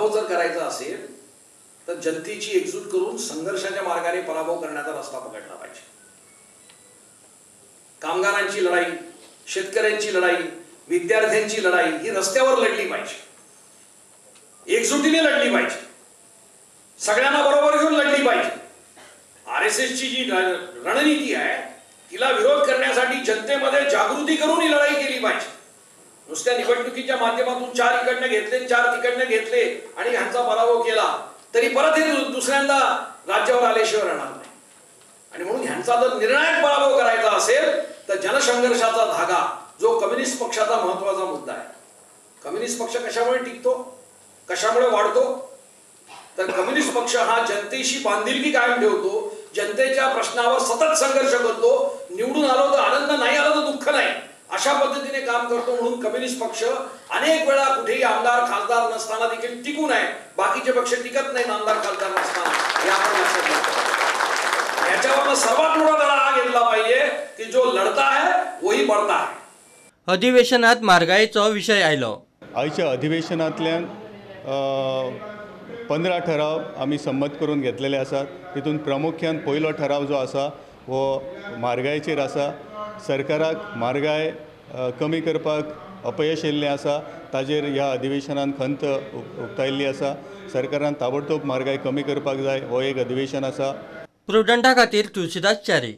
पराभव जर करायचा असेल तर जनतेची एकजूट करून संघर्षाच्या मार्गाने पराभव करण्याचा रस्ता पकडला पाहिजे। कामगारांची लढाई, शेतकऱ्यांची लढाई, विद्यार्थ्यांची लढाई ही रस्त्यावर लढली पाहिजे, एकजुटीने लढली पाहिजे, सगळ्यांना बरोबर घेऊन लढली पाहिजे। आरएसएसची जी रणनीती आहे तिला विरोध करण्यासाठी जनतेमध्ये जागृती करून ही लढाई केली पाहिजे। नुसत्या निवडणुकीच्या माध्यमातून 4 इकडनं घेतले, 4 तिकडनं घेतले आणि ह्यांचा पराभव केला तरी परत हे दुसऱ्यांदा राज्यावर आल्याशिवाय राहणार नाही। आणि म्हणून ह्यांचा जर निर्णायक पराभव करायचा असेल तर जनसंघर्षाचा धागा, जो कम्युनिस्ट पक्षाचा महत्त्वाचा मुद्दा आहे, कम्युनिस्ट पक्ष कशामुळे टिकतो, कशामुळे वाढतो, तर कम्युनिस्ट पक्ष हा जनतेशी बांधिलकी कायम ठेवतो, जनतेच्या प्रश्नावर सतत संघर्ष करतो, निवडून आलो तर आनंद, नाही आलो तर दुःख नाही, अशा पद्धतीने काम करतो। म्हणून कम्युनिस्ट पक्ष अनेक वेळा कुठेही आमदार खासदार नसताना देखील टिकून आहे, बाकीचे पक्ष टिकत नाहीत आमदार खासदार नसताना, हे आपण लक्षात घ्या। याच्यावर सर्वात मोठा धडा हा घेतला पाहिजे की जो लढता है वही बढ़ता है। अधिवेशनात म्हारगायेचो विशय आयलो। आयच्या अधिवेशनांतल्यान 15 ठराव आमी संमत करून घेतलेले आसात। तितून प्रामुख्यान पयलो ठराव जो आसा हो म्हारगायेचेर आसा। सरकाराक म्हारगाय कमी करपाक अपयश येयल्लें आसा, ताजेर ह्या अधिवेशनान खंत उक्तायल्ली आसा। सरकारान ताबडतोब म्हारगाय कमी करपाक जाय, हो एक अधिवेशन आसा। प्रुडंटा खातीर तुळशीदास च्यारी।